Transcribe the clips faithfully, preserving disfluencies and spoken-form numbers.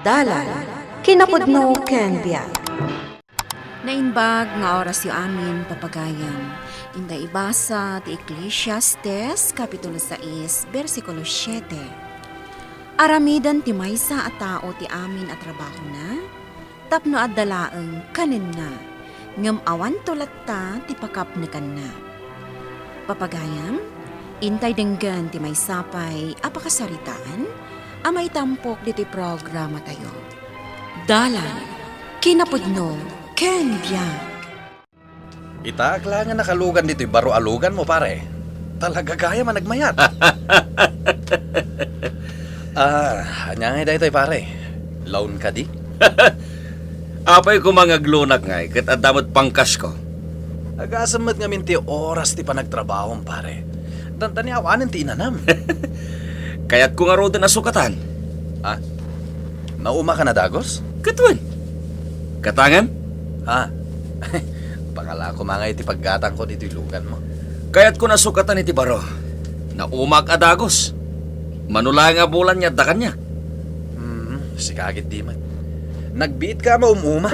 Dalan, kinapudno ken biag. Naimbag nga orasyo amin, papagayam. Inta ibasa ti Eclesiastes, Kapitulo sais, bersikulo siete. Aramiden ti maysa a tao ti amin a trabahona, tapno adda laeng kanenna, ngem awanto latta ti pakapnekanna. Papagayam, intay denggen ti maysa pay a pakasaritaan a maitampok ditoy programatayo. Dalan, kinapudno, ken biag. Itaak laeng a nakalugan ditoy baro a luganmo, pare. Talaga gayam a nagmayat. Ah, ania ngay daytoy, pare? Lawn kadi? Apay koma nga aglunak ngay, ket adda met pangkasko. Agasem met ngamin ti oras ti panagtrabahom, pare. Dandani awanen ti inanam. Kayatko ngaruden a sukatan. Ah, nauma ka na dagus? Ket wen. Gatangem? Ah, pakala ko mangay ti paggatangko ditoy luganmo. Kayatko a sukatan iti baro. Naumak a dagus. Mano laeng a bulan nga adda kaniak. Hmm, sika ketdi met. Nagbiit ka a maum-uma.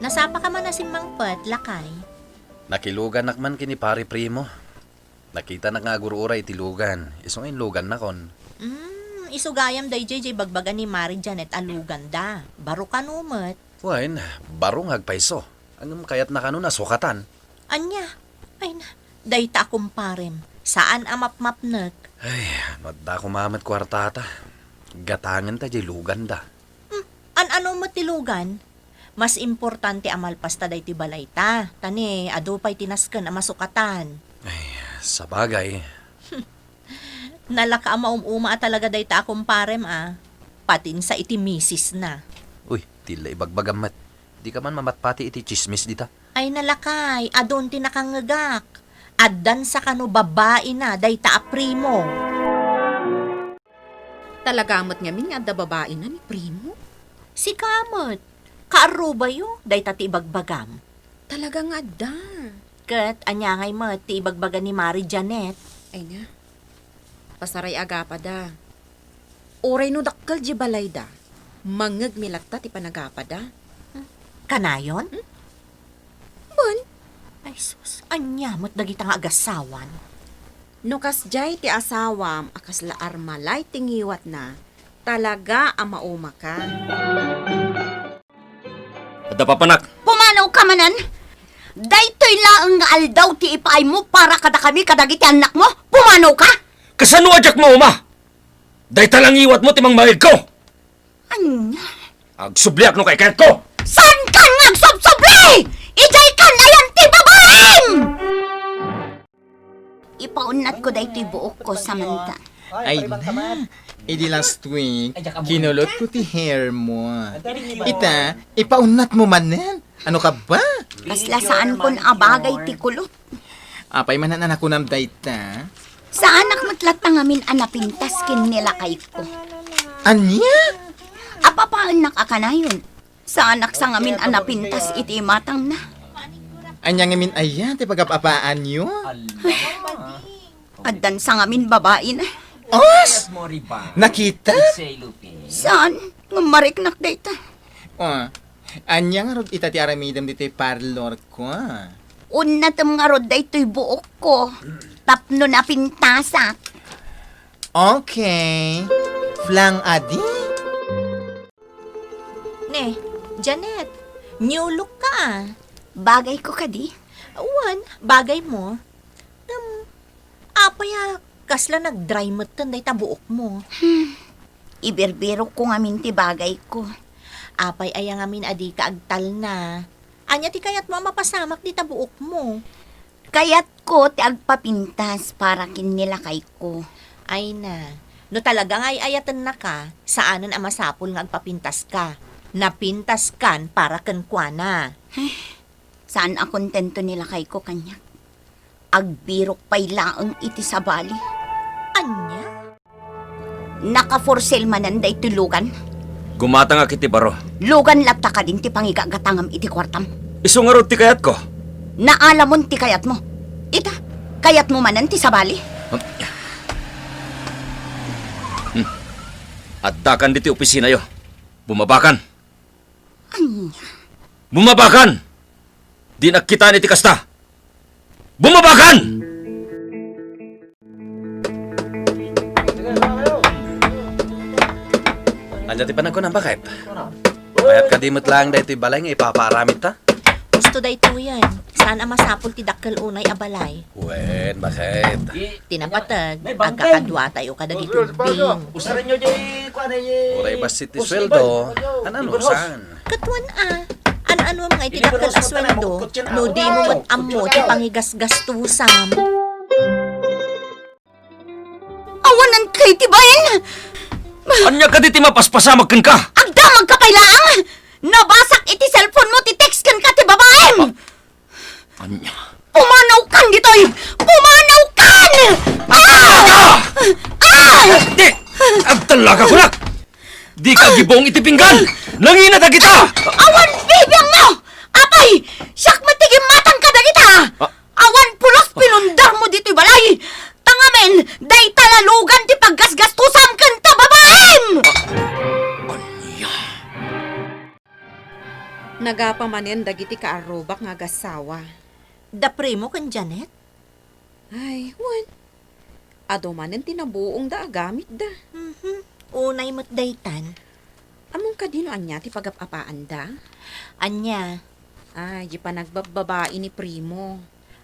Nasapa ka man a simmangpet, lakay? Nakiluganak man ken ni Pare Primo. Nakitanak nga agur-uray iti lugan, isu nga inlugannakon. Hmm, isu gayam daydiay diay ibagbaga ni Mari Janet a luganda. Baro kano met? Wen, baro nga agpayso. Ngem kayatna kano a sukatan. Ania? Ay na, dayta a kumparem. Saan a mapmapnek. Ay, no adda koma met kuartata. Gatangenta diay luganda. Hmm, an-ano met ti lugan? Mas importante a malpasta daytoy balayta. Ta ni, adu pay ti nasken a masukatan. Ay, sabagay. Nalaka a maum-uma a talaga dayta a kumparem a. Patin sa iti misisna. Uy, ti la ibagbagam met. Dika man mamatpati iti tsismis dita. Ay nalakay, adun ti nakangngegak. Addan sa kano babaina dayta a Primo. Talaga met ngamin nga adda babaina ni Primo? Sika met. Kaarrubayo, dayta ti ibagbagam. Talaga nga adda. Ket ania ngay met ti ibagbaga ni Mari Janet? Ay na. Pasaray agapada. Uray no dakkel diay balayda, mangngeg mi latta ti panagapada. Kanayon? Hmm? Wen. Ay sus, ania met dagita nga agasawan? No kasdiay ti asawam a kasla Armalay ti ngiwatna, talaga a maumaka. Adda papanak. Pumanaw ka manen! Daytoy laeng nga aldaw ti ipaaymo para kadakami kadagiti annakmo? Pumanaw ka! Kasano a diak mauma? Dayta la ngiwatmo ti mangmangegko! Ania? Agsubliak no kaykayatko! Saankan nga agsubsubli! Idiay kan ayan ti babaim! Ipaunnatko daytoy buokko, Samantha. Ay na, idi last week, kinulotko ti hair mo. Ita, ipaunnatmo manen? Ano ka ba? Kasla saankon a bagay ti kulot. Apay manen a nakunam dayta? Saanak met latta ngamin a napintas ken ni lakayko. Ania? Apapaennak a kanayon. Saanak sa ngamin a napintas iti imatangna. Ania ngamin aya ti pagap-apaanyo? Addan sa ngamin babaina. Os! Nakita? Saan? Ngem mariknak dayta. Oh, ania ngarud ita ti aramidem ditoy parlor ko? Unnatem ngarud daytoy buokko tapno napintasak. Okay. Flang adi? Ne, Janet, new look ka, ah. Bagayko kadi? Wen, bagaymo. Ngem, apay a kasla nag-dry metten dayta buokmo? Hmm. Ibirbirokko ngamin ti bagayko. Apay aya ngamin a dika agtalna? Ania ti kayatmo a mapasamak dita buokmo? Kayatko ti agpapintas para ken ni lakayko. Ay na, no talaga nga ay-ayatennaka, saanen a masapul nga agpapintaska. Napintaskan para kenkuana. Saan a kontento ni lakayko kaniak. Agbirok pay laeng iti sabali. Ania? Naka-for sale manen daytoy lugan? Gumatangak iti baro. Lugan latta kadin ti pangigagatangam iti kuartam? Isu ngarud ti kayatko. Naalamon ti kayatmo. Ita, kayatmo manen ti sabali? Hmm. Addakan ditoy opisinayo. Bumabakan. Ania? Bumabakan! Dinak kitaen iti kasta! Bumabakan! Ania ti panagkunam, baket? Mayat kadi met laeng daytoy balay nga ipapaaramidta? Husto daytoyen. Saan a masapul ti dakkel unay a balay. Wen, baket? Ti napateg, agkakaduatayo kadagiti ubbing. Usarenyo diay kuana, diay... Uray bassit ti sueldo, an-ano, saan? Ket wen a, an-anom nga iti dakkel a sueldo, no dimo met ammo ti pangigasgastusam. Awanan kay ti bain! Ania kadi ti mapaspasamak kenka? Agdamagka pay laeng! Nabasak iti cellphone mo ti text kenka ti babaim! Ania? Pumanawkan ditoy! Pumanawkan! Ah! Ah! Ah! Di! Agtallaka kunak! Dika agibong iti pinggan! Nangina dagita! Awan bibiangmo! Apay! Siak met ti gimmatang kadagita! Ah. Awan pulos pinundarmo ditoy balay! Ta ngamin, dayta la lugan ti paggasgastusam ken ta babaim! Ania? Nagapa manen dagiti kaarrubak nga agassawa. Da Primo ken Janet? Ay, wen. Adu manen ti nabuongda a gamitda. Mhm. Unay met daytan. Ammom kadi no ania ti pagap-apaanda? Ania? Ay, di panagbababai ni Primo.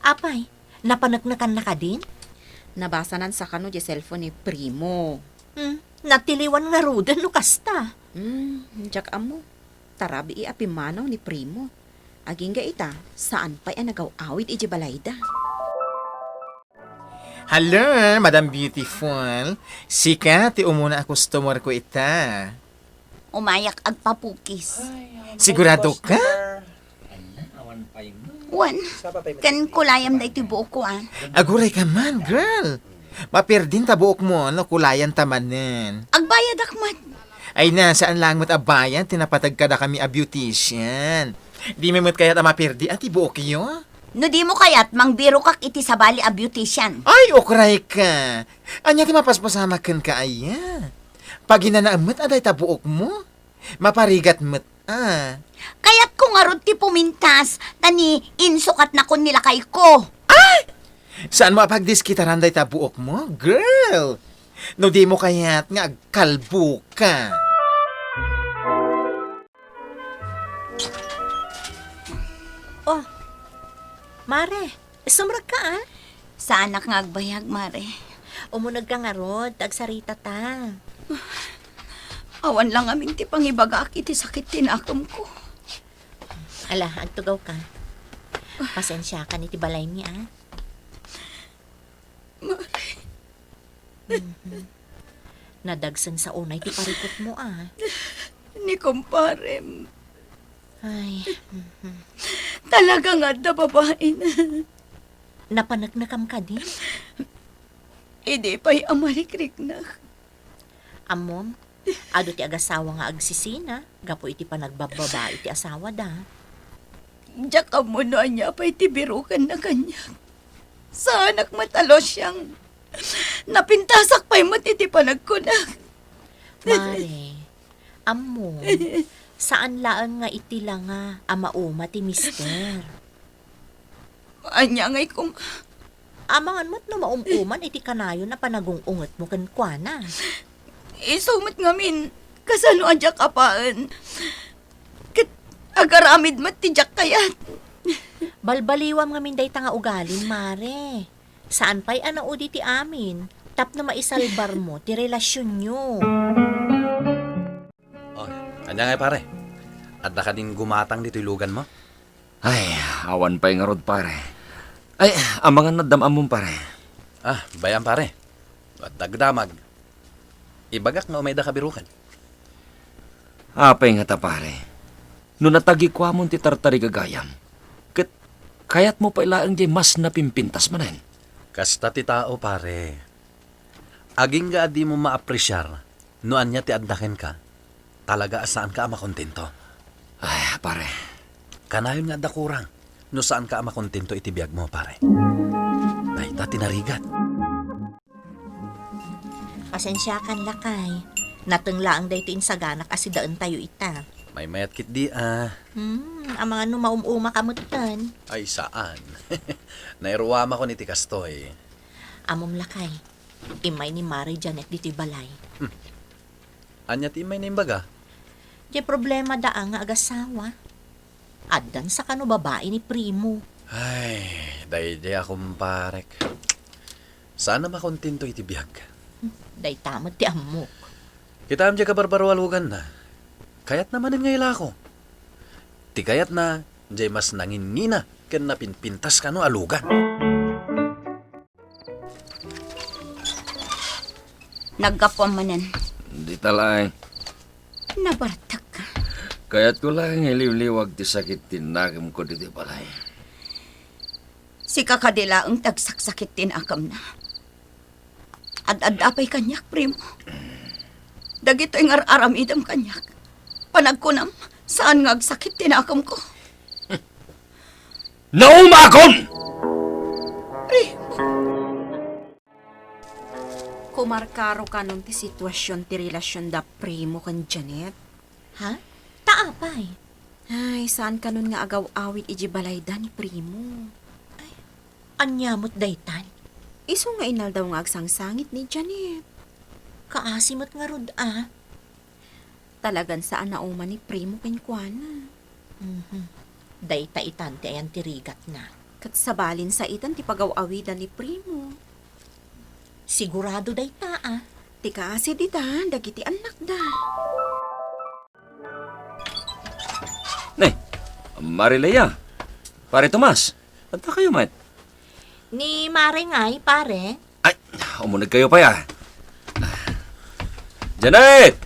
Apay, napaneknekanna kadin? Nabasanan sa kano di cellphone ni Primo. Hmm, natiliwan ngaruden no kasta. Hmm, diak ammo. Ta rabii a pimmanaw ni Primo. Agingga ita, saan pay a nagaw-awid idiay balayda. Hello, Madam Beautiful. Sika ti umuna a customer ko ita. Umayak agpapukis. Sigurado ka? Wen, ken kulayam daytoy buokko, a. Aguray ka man, girl. Mapirdin ta buokmo no kulayan ta manen. Agbayadak met. Ay na, saan laeng met a bayad ti napateg kadakami a beautician. Dimi met kayat a mapirdi a ti buokyo? No dimo kayat, mangbirokak iti sabali a beautician. Ay, ukray ka. Ania ti mapaspasamak kenka aya? Paginanaem met a dayta buokmo? Maparigat met a. Kayatko ngarud ti pumintas, ta ni insukatnakon ni lakayko. Ay! Saanmo a pagdiskitaran dayta buokmo, girl? No dimo kayat nga agkalbo ka. Oh, Mare, sumrekka, a? Saanak nga agbayag, Mare. Umunegka ngarud, ta agsaritata. Awan la ngamin ti pangibagaak iti sakit ti nakemko. Ala, agtugawka. Pasensiakan iti balaymi, a? Mare. Mhm. Nadagsen sa unay ti parikutmo, a. Ni kumparem. Ay, mhm. Talaga nga adda babain. Napaneknekam kadi? Idi pay a marikriknak. Ammom, adu ti agasawa nga agsisina gapu iti panagbabbabai ti asawada. Diak ammo no ania pay ti birokanna kaniak. Saanak met a lusiang. Napintasak pay met iti panagkunak. Mare, ammom, saan laeng nga iti langa a mauma ti mister. Ania ngay koma? Amangan met no maum-uman iti kanayon a panagung-ungetmo kenkuana. Isu met ngamin, kasano a diak apaen? Ket agaramid met ti diak kayat. Balbaliwam ngamin dayta nga ugalim, Mare. Saan pay a naudi ti amin tapno maisalbarmo ti relasionyo. Oh, ania ngay, pare? Adda kadin gumatang ditoy luganmo? Ay, awan pay ngarud, pare. Ay, amangan no addam ammom, pare. Ah, bay-am, pare. No adda agdamag, ibagak nga umayda kabirukan. Apay ngata, pare? No natagikuamon ti tartarigagayam, ket kayatmo pay laeng diay mas napimpintas manen? Kasta ti tao, pare. Agingga a dimo maapresiar no ania ti adda kenka, talaga a saanka a makontento. Ay, pare. Kanayon nga adda kurang no saanka a makontento iti biagmo, pare. Dayta ti narigat. Pasensiakan, lakay. Nateng laeng daytoy insaganak a sidaentayo ita. Maymayat ketdi a. Hmm, amangan no maum-umaka metten. Ay, saan. Nairuamakon iti kastoy. Ammom lakay, immay ni Mare Janet ditoy balay. Hmm. Ania ti immay na imbaga? Diay problemada a nga agasawa. Addan sa kano babai ni Primo. Ay, daydiay a kumparek. Saan a makontento iti biag. Hmm, dayta met ti ammok. Kitaem diay kabarbaro a luganna. Kayatna manen nga ilako. Ti kayatna, diay mas nangingina ken napinpintas kano a lugan. Naggapuam manen. Dita laeng. Nabartek ka. Kayatko laeng iliwliwag ti sakit ti nakemko ditoy balay. Sika kadi laeng ti agsaksakit ti nakemna. Ad-adda pay kaniak, Primo. Dagitoy nga ar-aramidem kaniak. Panagkunam, saan nga agsakit ti nakemko. Naumakon! Primo. Kumarkaro kanon ti situasion ti relasion da Primo ken Janet? Ha? Ta apay? Ay, saan kanon nga agaw-awid iti balayda ni Primo? Ay, ania met daytan? Isu nga inaldaw nga agsangsangit ni Janet. Kaasi met ngarud a. Talagan saan a uman ni Primo kenkuana. Mhm. Dayta itan ti ayan ti rigatna. Ket sabalin sa itan ti pagaw-awidan ni Primo. Sigurado dayta a. Ti kaasi dita, dagiti annakda. Ne, Mare Lea, Pare Tomas, adda kayo met? Ni Mare ngay, pare. Ay, umuneg kayo pay a. Janet!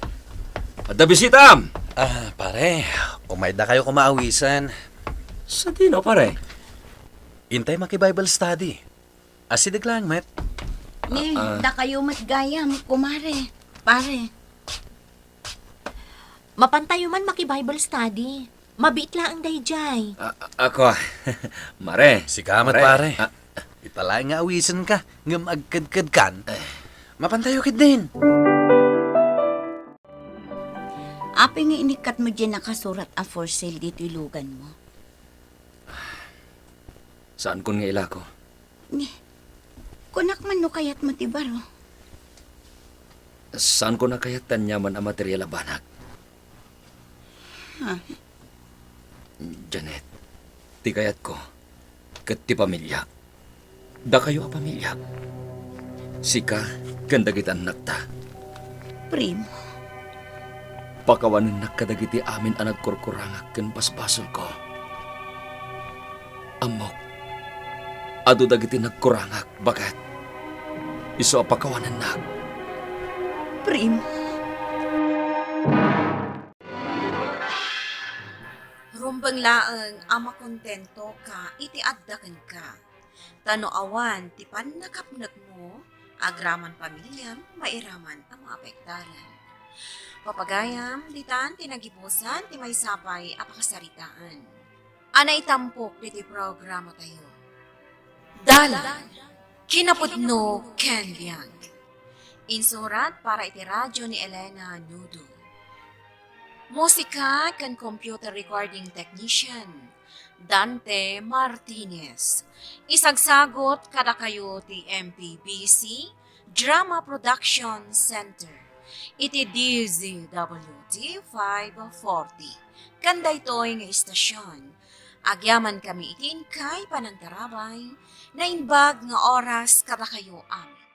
Adda bisitam! Ah, pare, umayda kayo koma awisan. Sadino, pare? Intay maki-Bible study. Asideg laeng met. Ni, Ah, ah. Dakayo met gayam, kumare, pare. Mapantayo man maki-Bible study. Mabiit laeng daydiay. A-, a-, ako, Mare. Sika met, Mare. Pare. Ah. Ita laeng nga awisenka, ngem agkedkedkan. Eh. Mapantayo ketdin. Apay nga inikkatmo diay nakasurat a for sale ditoy luganmo? Saankon nga ilako. Ni, kunak man no kayatmo ti baro. Saankon a kayat ti aniaman a material a banag. Ha? Janet, ti kayatko, ket ti pamiliak. Dakayo a pamiliak. Sika ken dagiti annakta. Primo. Pakawanennak kadagiti amin a nagkurkurangak ken basbasolko. Ammok, adu dagiti nagkurangak, baket isu a pakawanennak. Primo. Rumbeng laeng a makontentoka iti adda kenka. Ta no awan ti pannakapnekmo, agraman pamiliam, mairaman a maapektaran. Papagayam, ditan ti nagibusan ti maysa pay a pakasaritaan a naitampok ditoy programatayo. Dalan, kinapudno ken biag. Insurat para iti radyo ni Elena Nudo. Musika ken computer recording technician, Dante Martinez. Isagsagot kadakayo ti M P B C Drama Production Center iti D Z W T five forty. Ken daytoy nga istasion, agyamankami iti inkay panangtarabay, naimbag nga oras kadakayo amin.